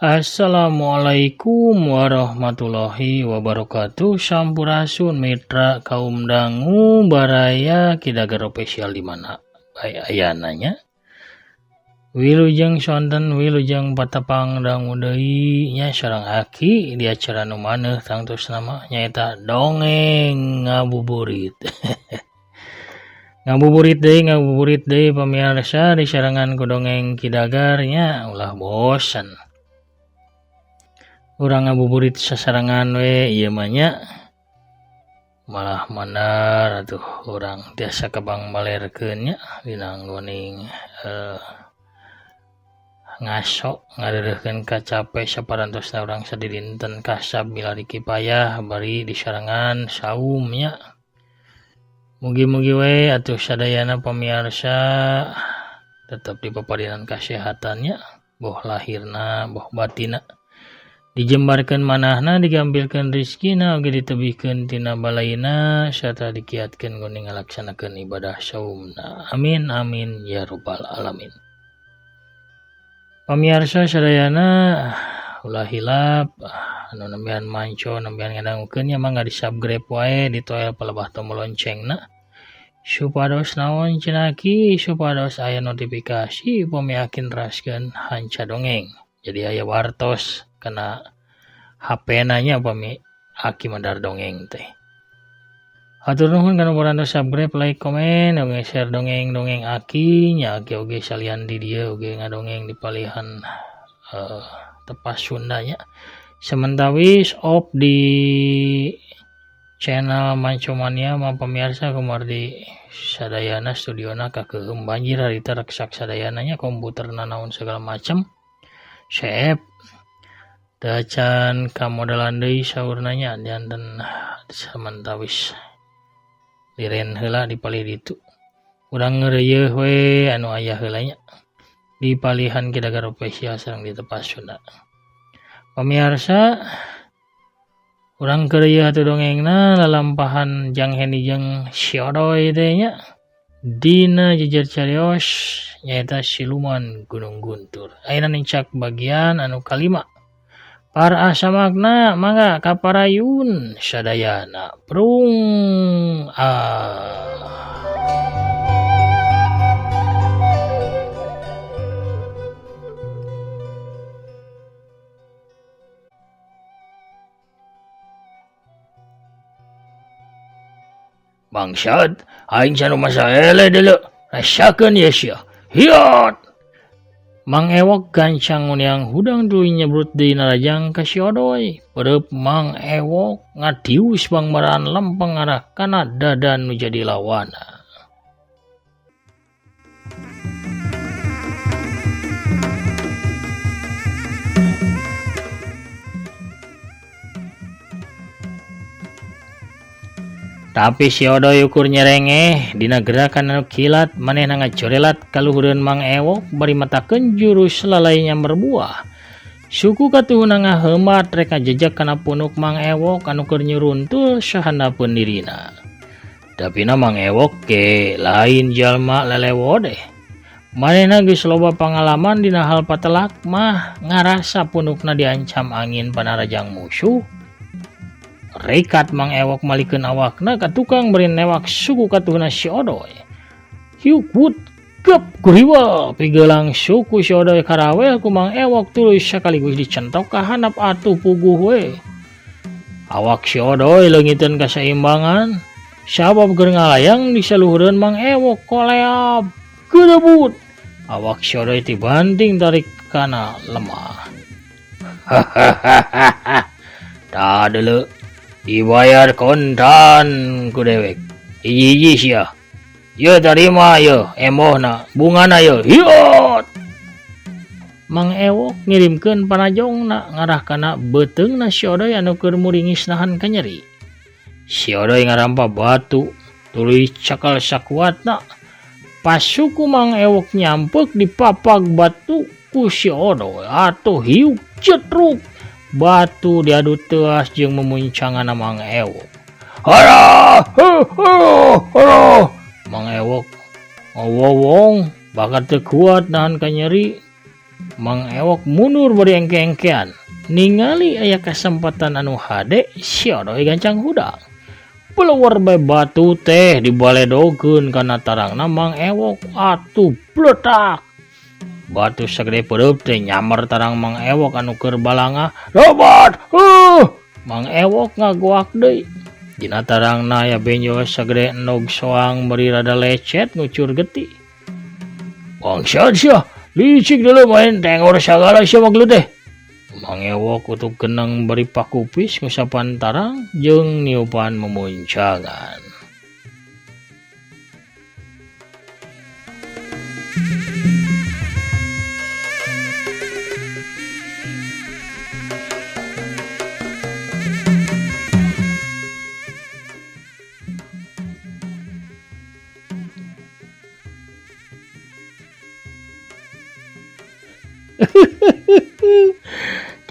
Assalamualaikum warahmatullahi wabarakatuh. Sampurasun mitra kaum dangu baraya Kidagar Official di mana bae ayana nya. Wilujeng sonten wilujeng patepang dangu deui nya sareng aki di acara nu maneuh tangtosna mah nyaeta dongeng ngabuburit. Ngabuburit deui pamirsa disarengan ku dongeng Kidagar nya ulah bosan. Urang ngabuburit sasarengan we ieu mah nya. Malah mandar atuh urang tiasa kabang balerkeun nya dina nggoning ngaso ngareureurkeun kacape saparantosna urang sadidinten kasab milari kipayah bari disarengan saum nya. Mugi-mugi we atuh sadayana pamirsa tetep dipaparinan kasehatan nya, boh lahirna boh batinna. Dijembarkeun manahna digampilkeun rizkina oge ditebihkeun tina balaina sarta dikiatkeun guna ngalaksanakeun ibadah saumna. Amin amin ya rabbal alamin. Pamirsa sadayana ulah hilap anu nembean manco nembean ngadangukeun nya mangga di-subscribe wae ditoel palebah tombol loncengna supados naon cenah ki supados aya notifikasi upami akin neraskeun hanca dongeng. Jadi aya wartos kana HP na nya upami aki medar dongeng teh. Hatur nuhun kana parantos subscribe, like, komen, oge share dongeng-dongeng aki nya aki oge salian di dieu oge ngadongeng di palihan tepas Sunda nya. Sementawis off di channel Mancomania mah pamirsa kumargi sadayana studiona kakeuheum banjir harita reksak sadayana nya komputerna naon segala macam. Seep teu acan kamodalan deui saurna nya janten samentawis liren heula di palih ditu. Urang ngeureuyeuh we anu aya heula nya di palihan Kidagar Official sareng di tepas Sunda. Pamirsa urang keureuyeun atuh dongengna lalampahan Jang Hendi jeung Si Odoy teh nya dina jejer carios nyaeta Siluman Gunung Guntur. Ayeuna nincak bagian anu kalima. Para samakna mangga kaparayun sadayana prung ah. Bangsat, aing can rumasa eleh deuleu, rasakeun ieu sia. Hiot! Mang Ewok gancang nguniang hudang tuluy nyebrut deui narajang ka Si Odoy. Pereup Mang Ewok ngadius bangbaraan lempeng ngarah kana dada nu jadi lawana. Tapi Si Odoy ukur nyerengeh dina gerakan anu kilat manehna ngacorelat kaluhureun Mang Ewok bari matakeun jurus lalai nyamber buah. Suku katuhuna ngaheumat rek ngajejeg kana punuk Mang Ewok anu keur nyuruntul sahandapeun dirina. Tapina Mang Ewok ge lain jalma lelewodeh. Manehna geus loba pangalaman dina hal patelak mah ngarasa punukna diancam angin panarajang musuh. Rekat Mang Ewok malikeun awakna ka tukang bari newak suku katuhna Si Odoy. Hiuk gep guriwel pigelang suku Si Odoy karawel ku Mang Ewok tuluy sakaligus dicentok ka handap atuh puguh we. Awak Si Odoy leungiteun kasaimbangan sabab keur ngalayang di saluhureun Mang Ewok koleab gedebut. Awak Si Odoy tibanting tarik kana lemah. Hahaha. Tah deuleu dibayar kontan ku dewek. Hiji-hiji sia. Yeuh tarima yeuh embohna bungana yeuh. Hiot! Mang Ewok ngirimkeun panajongna ngarah kana beuteungna Si Odoy anu keur muringis nahan kanyeri. Si Odoy ngarampa batu tuluy cakal sakuatna. Pasuku Mang Ewok nyampeuk dipapag batu ku Si Odoy atuh hiuk cetruk. Batu diadu teuas jeung memuncangan Mang Ewok. Hara, hara. Mang Ewok ngowowong bakat teu kuat nahan kanyeri. Mang Ewok mundur bari engke-engkean. Ningali aya kasempatan anu hade, si Odoy gancang hudang. Pelewar bae batu teh dibaledogeun kana tarangna Mang Ewok atuh bletak. Batu sagede peureub teh nyamber tarang Mang Ewok anu keur balangah. Lebat! Huh! Mang Ewok ngagoak deui. Dina tarangna aya benjo sagede endog soang bari rada lecet ngucur getih. Bangsat sia, licik deuleu main tengor sagala sia mah gelut teh. Mang Ewok utuk geneng bari pakupis ngusapan tarang jeung niupan memuncangan.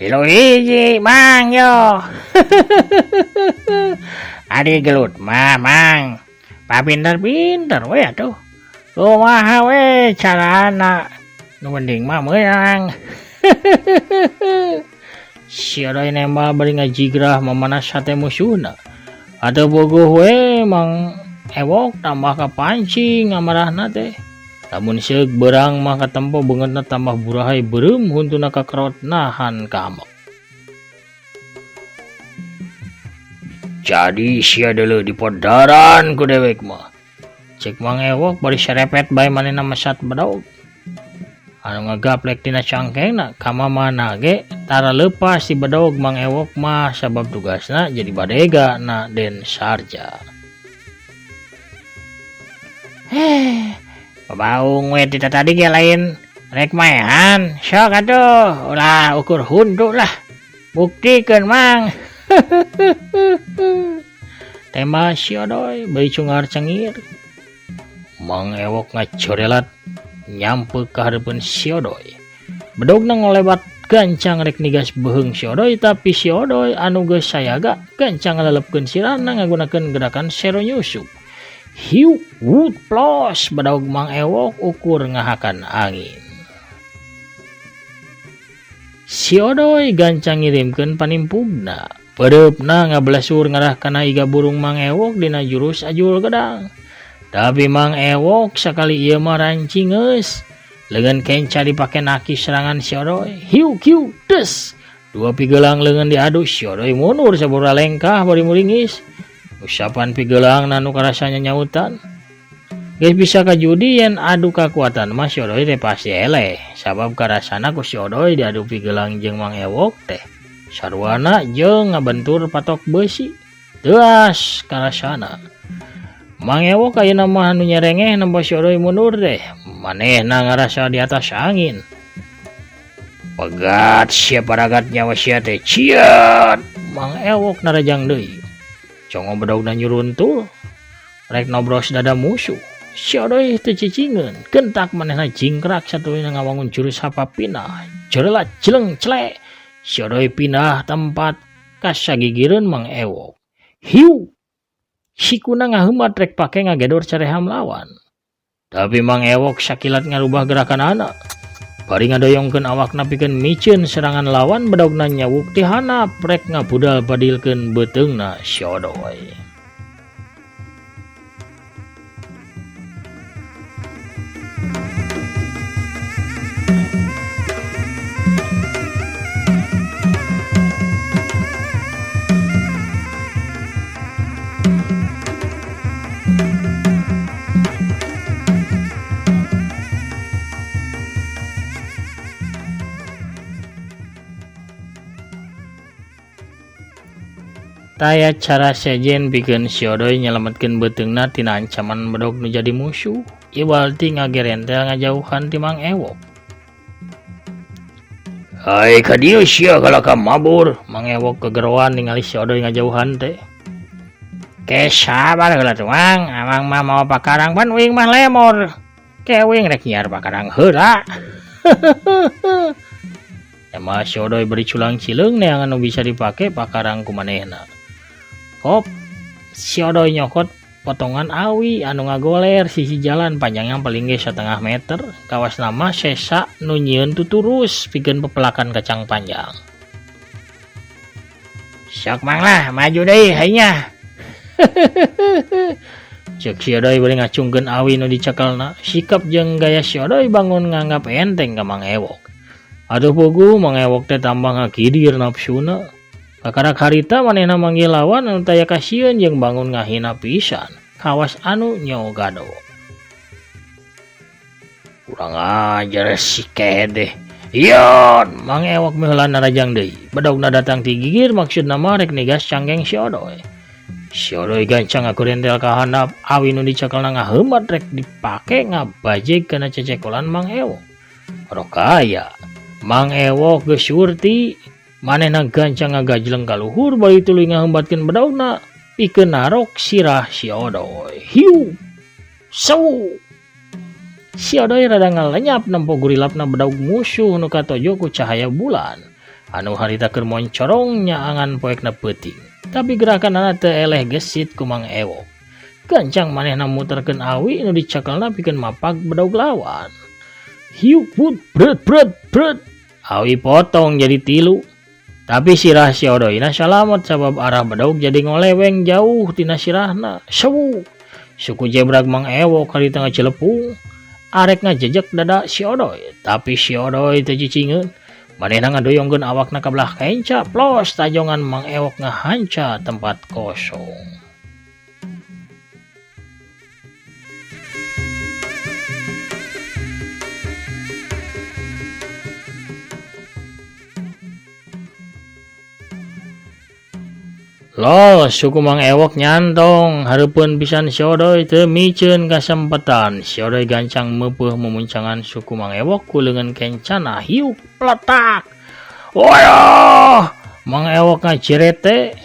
Tilu hiji Mang yo. Adi gelut mah Mang. Papinter-pinter we atuh. Kumaha we carana nu penting mah meunang. Si Odoy nembal bari ngajigrah mamanas hate musuhna. Atuh bogoh we Mang Ewok tambah kapancing amarahna teh. Lamun seuk beurang mah katempo beungeutna tambah burahay beureum huntuna kakerot nahan kamek. Jadi sia deuleu dipodaran ku dewek mah. Cek Mang Ewok bari serepet bae manehna mesat bedog. Anu ngagaplek tina cangkengna ka mamana ge tara leupas ti bedog Mang Ewok mah sabab tugasna jadi badega na Den Sarja. Babaung we ti tadi ge lain rek maehan sok atuh ulah ukur huntu lah buktikeun Mang. Tema si Odoy bari cungar cengir. Mang Ewok ngacorelat nyampe ka hareupeun si Odoy. Bedogna ngolebat gancang rek nigas beuheung si Odoy tapi si Odoy anu geus sayaga gancang ngalelepkeun sirahna ngagunakeun gerakan sero nyusup. Hiu wut plos bedog Mang Ewok ukur ngahakan angin. Si Odoy gancang ngirimkeun panimpugna. Peureupna ngablesur ngarah kana iga burung Mang Ewok dina jurus ajul gedang. Tapi Mang Ewok sakali ieu mah rancingeus. Leungeun kenca dipake naki serangan si Odoy. Hiu kiu des. Dua pigelang leungeun diadu si Odoy mundur sabura lengkah bari muringis. Usapan pigelang nanu karasanya nyautan. Geus bisa kajudi yen adu kakuatan mah si Odoy teh pasti eleh. Sabab karasana ku si Odoy diadu pigelang jeung Mang Ewok teh. Sarwana jeung ngabentur patok beusi. Teuas karasana. Mang Ewok ayeuna mah anu nyerengeh nempo si Odoy mundur teh. Manehna ngarasa di atas angin. Pegat sia paragat nyawa sia teh. Ciat! Mang Ewok narajang deui. Congo bedogna nyuruntul. Rek nobros dada musuh. Si Odoy teu cicingeun. Gentak manehna jingkrak satuluyna ngawangun jurus hapa pinah. Jerelat jeleng celek. Si Odoy pindah tempat kasagigireun Mang Ewok. Hiu! Sikuna ngaheumat rek pake ngagedor careham lawan. Tapi Mang Ewok sakilat ngarubah gerakan anak. Bari ngadoyongkeun awakna pikeun miceun serangan lawan bedogna nyawuk ti handap rek ngabudal badilkeun beuteungna si Odoy. Taya cara sejen pikeun si Odoy nyelametkeun beuteungna tina ancaman bedog nu jadi musuh. Iwal ti ngagerentel ngajauhan ti Mang Ewok. Hai ka dieu sia kalaka mabur. Mang Ewok kegeroan ningali si Odoy ngajauhan teh. Ke sabar heula tuh Mang, amang mah mawa pakarang pan uing mah lemor. Ke uing rek nyiar pakarang heula. Emang si Odoy beri culang cileung neangan nu bisa dipake pakarang ku manehna. Kop si Odoy nyokot Potongan awi anu ngagoler sisi jalan panjangna paling ge satengah meter kawasna mah sesa nu nyieun tuturus pikeun pepelakan kacang panjang. Sok mang lah maju deui hainya. Ceuk si Odoy bari ngacungkeun awi nu dicekelna. Sikap jeung gaya si Odoy bangun nganggap enteng ka Mang Ewok. Atuh puguh Mang Ewok teh tambah ngakidir napsuna. Kakarak harita manehna manggih lawan anu taya kasieun jeung bangun ngahina pisan. Kawas anu nyogado. Kurang ajar si kedeh. Yon, Mang Ewok meuheulan narajang deui. Bedogna datang ti gigir maksudna mah rek nigas canggeng si Odoy. Si Odoy gancang ngakurentel ka handap, awi nu dicekelna ngaheumat rek dipake ngabajeg kana cecekolan Mang Ewok. Rokaya, Mang Ewok geus surti, manehna gancang ngagajleng ka luhur bari tuluy ngahembatkeun bedogna pikeun narok sirah si Odoy. Hiu. Sewu. Si Odoy rada ngalenyap nempo gurilapna bedog musuh nu katojo ku cahaya bulan. Anu harita keur moncorong nyaangan poekna peuting. Tapi gerakanana teu eleh gesit ku Mang Ewok. Gancang manehna muterkeun awi nu dicekelna pikeun mapag bedog lawan. Hiu put bret bret bret. Awi potong jadi 3. Tapi sirah si Odoyna salamet sabab arah bedog jadi ngoleweng jauh tina sirahna. Sewu. Suku jebrag Mang Ewok harita ngacelepung. Arek ngajejek dada si Odoy, tapi si Odoy teu cicingeun. Manehna ngadoyongkeun awakna ka belah kenca, plos tajongan Mang Ewok ngahanca tempat kosong. Los, suku Mang Ewok nyantong, hareupeun pisan si Odoy teu miceun kasempetan. Si Odoy gancang meupeuh memuncangan suku Mang Ewok ku leungeun kencana hiuk peletak. Waduh, Mang Ewok ngajeret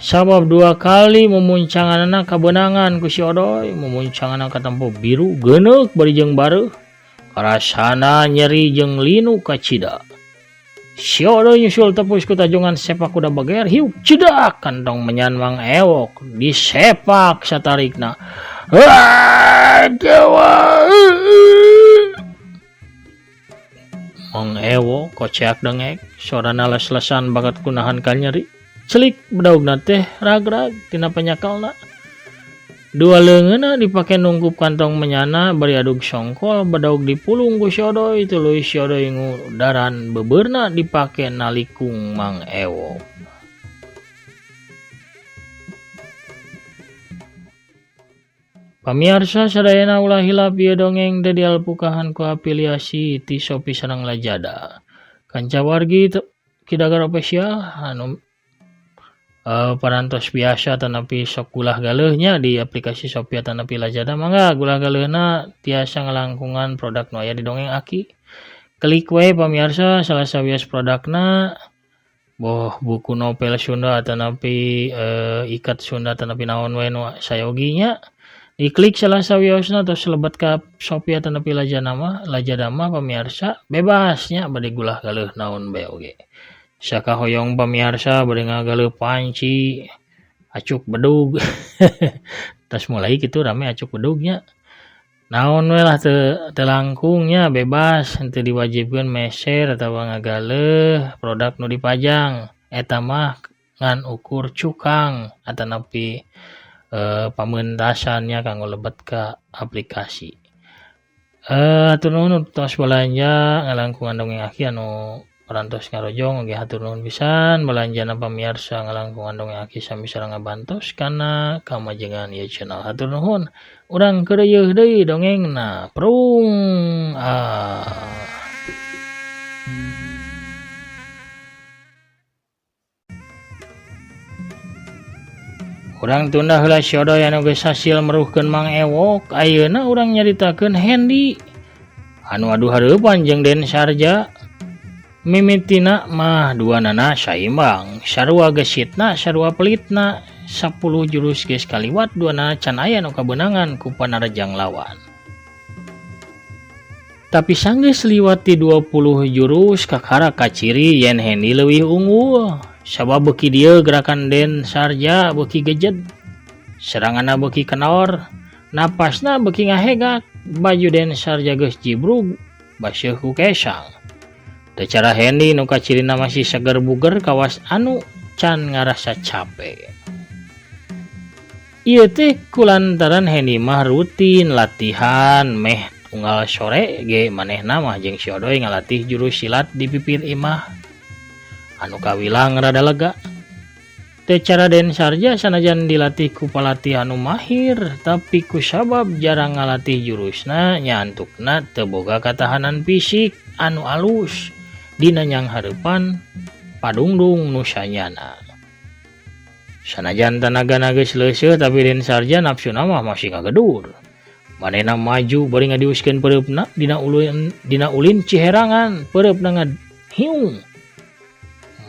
sabab 2 kali memuncanganna kabeunangan ku si Odoy, memuncanganna katempo biru geuneuk bari jeung bareuh. Karasana nyeri jeung linu kacida. Si Odoy nyusul tepus ku tajongan sepak kuda bager hiuk cedak kantong menyan Mang Ewok disepak satarikna. Mang Ewok koceak dengek sorana les-lesan bakat kunahan kanyeri. Celik bedaugna teh rag-rag tina panyakalna. Dua leungeunna dipake nungkup kantong menyana bari adug songkol bedaug dipulung ku si Odoy tuluy si Odoy ngudaran bebeurna dipake nalikung Mang Ewok. Pamiarsa sadayana ulah hilap ieu dongeng teh dialpukahan ku afiliasi ti Shopee sareng Lazada. Kanca wargi Kidagar Official anu parantos biasa tanapi sok gulah galeuhnya di aplikasi Shopee tanapi Lazada mangga gulah galeuhna tiasa ngalangkungan produk nu aya di dongeng Aki. Klik we pamiarsa salah sawios produkna boh buku novel Sunda tanapi ikat Sunda tanapi naon we nu sayoginya. Diklik salah sawiosna tos lebet ka Shopee tanapi Lazada mah, Lazada mah pamiarsa bebasnya bade gulah galeuh naon bae oge. Saka hoyong pamiarsa bade ngagaleuh panci acuk bedug. Tas mulai kitu rame acuk bedugnya. Naon we lah teu langkungnya bebas henteu diwajibkeun meser atawa ngagaleuh produk nu dipajang. Eta mah ngan ukur cukang atanapi pamentasannya kanggo lebet ka aplikasi. Hatur nuhun tos balanja ngalangkungan dongeng Aki anu parantos ngarojong oge hatur nuhun pisan balanjana pamiarsa ngalangkungan dongeng Aki sami sareng ngabantos kana kamajengan ieu channel. Hatur nuhun. Urang keureuyeun deui dongengna. Prung. Urang tunda heula si Odoy anu geus hasil meruhkeun Mang Ewok, ayeuna urang nyaritakeun Hendi anu adu hareupan jeung Den Sarja. Mimitina mah duanana saimbang, sarua gesitna, sarua pelitna, 10 jurus geus kaliwat duanana can aya nu kabeunangan ku panarejang lawan. Tapi sanggeus liwat ti 20 jurus kakara kaciri yen Hendi leuwih unggul. Sabab beuki dieu gerakan Den Sarja beuki gejed. Seranganna beuki kenor, napasna beuki ngahegak, baju Den Sarja geus jibrug baseuh ku kesang. Teu cara Hendi nu kacirina masih seger buger kawas anu can ngarasa cape. Ieu teh kulantaran Hendi mah rutin latihan meh unggal sore ge manehna mah jeung si Odoy ngalatih jurus silat di pipir imah anu kawilang rada lega. Teu cara Den Sarja sanajan dilatih ku palatih anu mahir, tapi kusabab jarang ngalatih jurusna nyantukna teu boga katahanan fisik anu alus dina nyanghareupan padungdung nu sanyana. Sanajan tanagana geus leuseuh tapi Den Sarja nafsuna mah masih ngagedur. Manehna maju bari ngadiuskeun peureupna dina ulin ciherangan, peureupna ngahiung.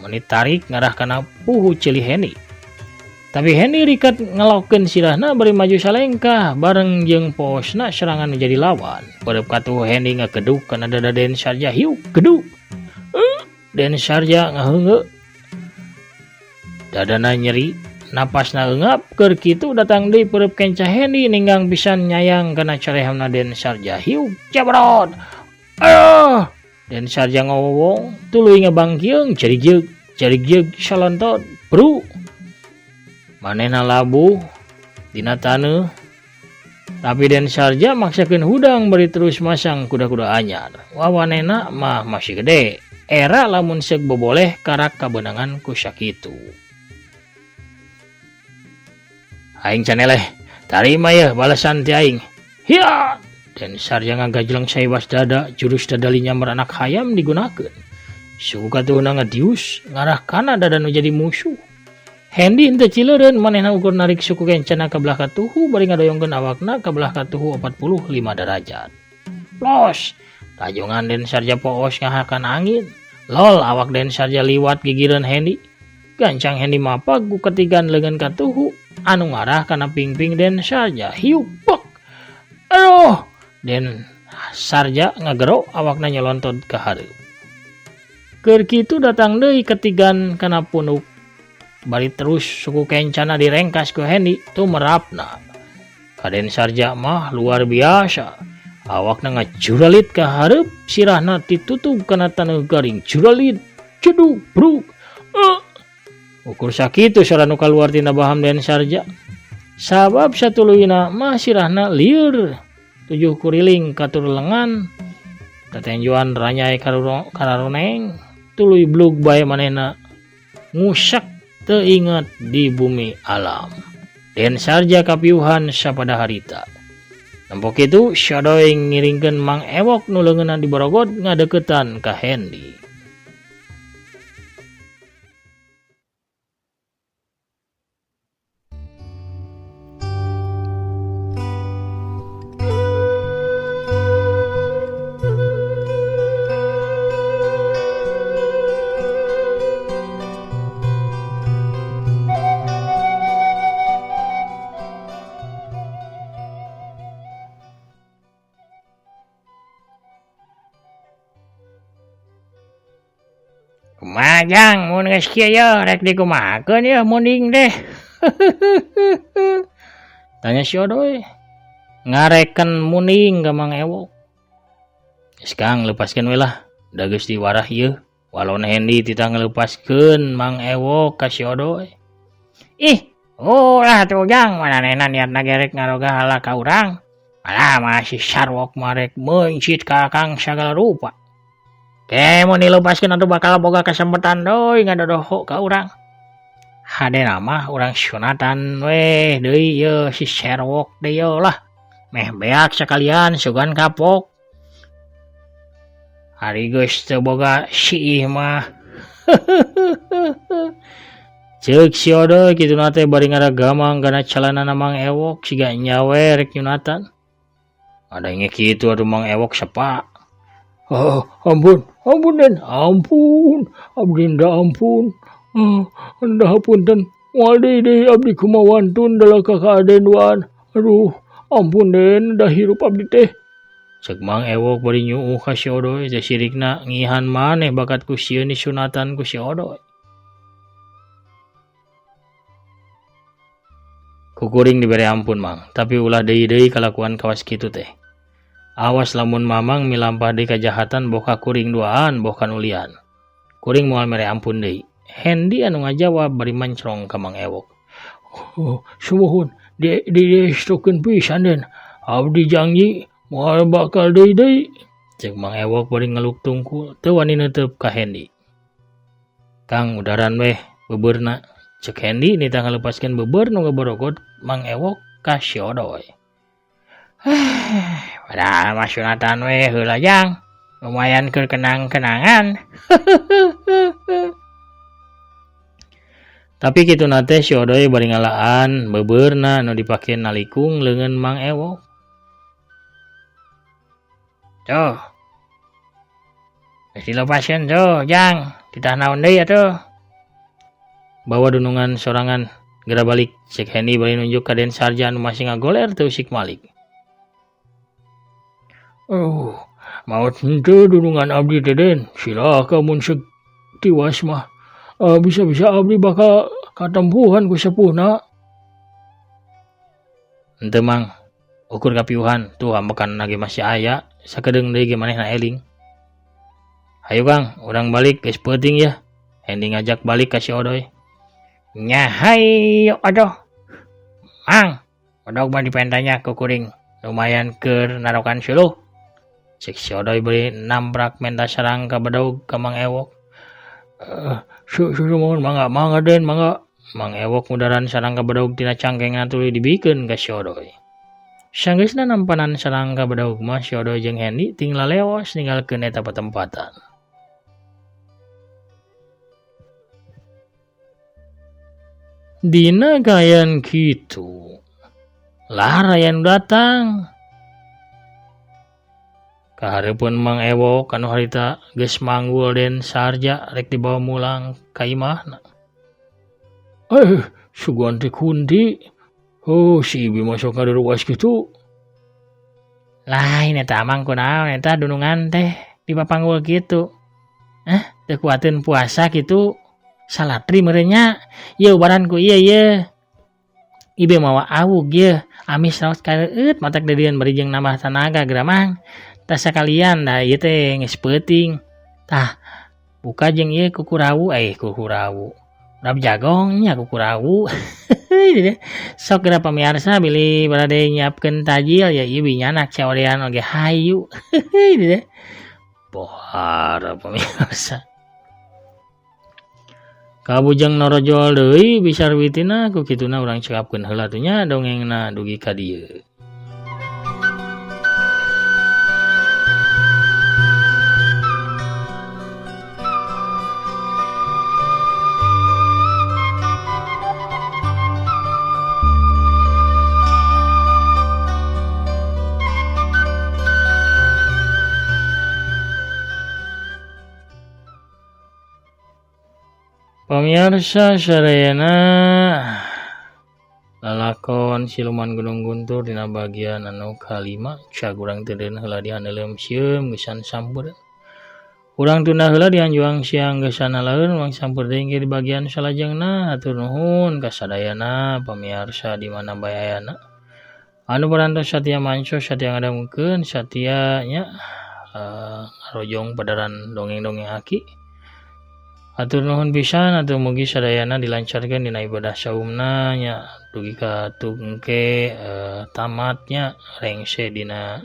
Menit tarik ngarah kana puhu ceuli Hendi. Tapi Hendi rikat ngelokeun sirahna bari maju salengkah bareng jeung poosna serangan menjadi lawan. Peureub katuhu Hendi ngageduk kana dada Den Sarja hiuk geduk. Den Sarja ngaheungeu. Dadana nyeri, napasna eungap, keur kitu datang deui peureub kenca Hendi ninggang pisan nyayang kana carehamna Den Sarja hiuk jabrot. Aduh! Den Sarja ngowong tuluy ngabangkieung carijeug salontot bru. Manehna labuh dina taneuh, tapi Den Sarja maksakeun hudang bari terus masang kuda-kuda anyar. Wawanena mah masih gede. Era lamun seuk boboleh karak kabeunangan ku sakitu. Aing can eleh, tarima yeuh balasan ti aing. Hiya! Den Sarja ngagajleng saebas dada, jurus dadali nyamber anak hayam digunakeun. Suku katuhuna ngadius ngarah kana dada nu jadi musuh. Hendi henteu cileureun manehna ukur narik suku kencana ka belah katuhu bari ngadoyongkeun awakna ka belah katuhu 45 derajat. Los, tajongan Den Sarja poos ngahakan angin. Lol, awak Den Sarja liwat gigireun Hendi. Gancang Hendi mapag ku ketigan leungeun katuhu anu ngarah kana pingping Den Sarja. Hiuk bek. Aduh! Den Sarja ngagero awakna nyelontot ka hareup. Keur kitu datang deui ketigan kana punuk. Bari terus suku kencana direngkas ku Hendi tumerapna. Ka Den Sarja mah luar biasa. Awakna ngajuralit ka hareup, sirahna ditutug kana taneuh garing. Juralit, ceduk, bruk. Ukur sakitu sora nu kaluar tina baham Den Sarja. Sabab satuluyna mah sirahna lieur. Tujuh kuriling katur lengan, tatenjoan ranyai kararoneng, tuluy blug bae manehna ngusak teu inget di bumi alam. Den Sarja kapiuhan sapada harita. Nempok kitu Syadoy ngiringkeun Mang Ewok nu leungeunna diborogot ngadeukeutan ka Hendi. Majang mun geus kieu yeuh rek dikumahakeun yeuh munding deh. Tanya si Odoy. Ngareken munding ka Mang Ewok. Geus Kang lepaskeun we lah. Da geus diwarah yeuh. Walon Hendi titah ngaleupaskeun Mang Ewok ka si Odoy. Ih, ulah atuh Jang, manehna niatna ge rek ngaroga hala ka urang. Alah masih sarwok mah rek meuncit ka Akang sagala rupa. Ke mun dilepaskeun atuh bakal boga kesempatan deui ngadodoho ka urang. Hadena mah urang sunatan weh deui yeuh si serwok deui yeuh lah. Meh beak sakalian sugan kapok. Ari geus teu boga siih mah. Ceuk si Odoy kituna teh bari ngaragamang kana calanana Mang Ewok siga nyawe rek nyunatan. Adanya kitu atuh Mang Ewok sepa. Oh, ampun, ampun Den, ampun, abdi nda ampun, nda hapunten, moal deui deui abdi kumawantun dalah ka kaaden duaan. Aduh, ampun Den, da hirup abdi teh. Cek Mang Ewok bari nyuuh ka si Odoy teh sirikna ngihan maneh bakat ku sieun disunatan ku si Odoy. Ku kuring dibere ampun Mang, tapi ulah deui-deui kalakuan kawas kitu teh. Awas lamun Mamang milampah deui kajahatan boh ka kuring duaan boh ka nu lian. Kuring moal mere ampun deui. Hendi anu ngajawab bari mancrong ka Mang Ewok. Oh, sumuhun di diestukeun pisan Den. Abdi janji moal bakal deui-deui. Cek Mang Ewok bari ngeluk tungkul teu wani neuteup ka Hendi. Kang udaran weh beubeurna. Cek Hendi nitah ngalepaskeun beubeurna nu ngaborogot Mang Ewok ka si Odoy. Padahal mah sunatan weh heula jang. Lumayan keur kenang-kenangan. Tapi kituna teh si Odoy bari ngalaan beubeurna nu dipake nalikung leungeun Mang Ewok. Tuh. Geus dilepaskeun tuh jang, titah naon deui atuh. Bawa dunungan sorangan geura balik cek Hendi bari nunjuk ka Den Sarja anu masih ngagoler teu usik malik. Oh, maot henteu dunungan abdi teh Den, cilaka mun seuk tiwas mah. Bisa-bisa abdi bakal katempuhan ku sepuhna. Henteu Mang, ukur kapiuhan tuh ambekan ge masih aya, sakedeung deui ge manehna eling. Hayu Kang, urang balik geus peuting yeuh. Hendi ngajak balik ka si Odoy. Nya hayu aduh. Mang, odog mah dipentanya ku kuring, lumayan keur narokan suluh. Cek si Odoy bari nambrak menta sarangka bedog ka Mang Ewok. Sumuhun mangga mangga Den mangga. Mang Ewok mudaran sarangka bedog tina cangkengna tuluy dibikeun ka si Odoy. Sanggeusna nampanan sarangka bedog mah si Odoy jeung Hendi ting laleos ninggalkeun eta patempatan. Dina kaayaan kitu, larayan datang. Kahareupeun Mang Ewok anu harita geus manggul Den Sarja rek dibawa mulang ka imahna. Sugan teh kunti. Oh, si Ibi mah sok ngaderuas kitu. Lain eta Mang kunaon eta dunungan teh dipapanggul kitu. Teu kuateun puasa kitu. Salatri meureun nya. Ieu ubaran ku ieu ieu. Ibe mawa awug ieu, amis raos kareueut matak deudeuan bari jeung nambah tanaga geura Mang. Tah sakalian da ieu teh geus peuting. Tah buka jeung ieu kukurawu, kukurawu. Urap jagong nya kukurawu. Sok geura pamiarsa bilih barade nyiapkeun tajil ya ieu binyanak caorean oge hayu. Pohara pamiarsa. Kabujeng norojol deui bisarwitina ku kituna urang cekapkeun heula tuh nya dongengna dugi ka dieu. Pamirsa sadayana lalakon Siluman Gunung Guntur dina bagian anu kalima cag urang teu deun heula dihaneuleum sieum geusan sampeu. Urang tunda heula dihanjuang siang geusan nalaeun urang sampeu deui di bagian salajengna. Hatur nuhun ka sadayana pamirsa di mana bae ayana. Anu parantos satia manco satia ngadangukeun satia nya ngarojong padaran dongeng-dongeng aki. Hatur nuhun pisan atuh mugi sadayana dilancarkeun dina ibadah saumna nya dugi ka tungke tamatnya rengse dina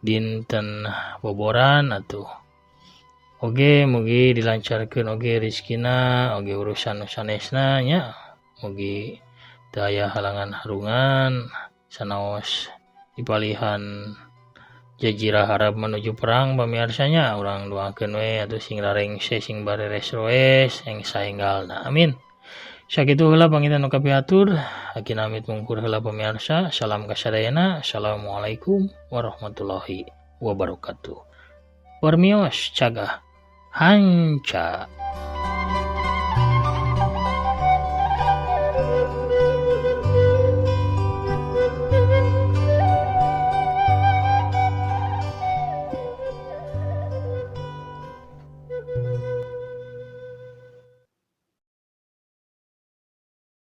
dinten boboran atuh. Oge mugi dilancarkeun oge rezekina oge urusan nu sanesna nya mugi teu aya halangan harungan sanaos dipalihan Jajirah Arab menuju perang pamiarsanya urang doakeun we atuh sing rarengse sing bareres roes yang saenggalna amin. Sakitu heula panginten nu kapihatur aki namit mungkur heula pamiarsa. Salam kasadayana. Assalamualaikum warahmatullahi wabarakatuh. Permios cagah hanca.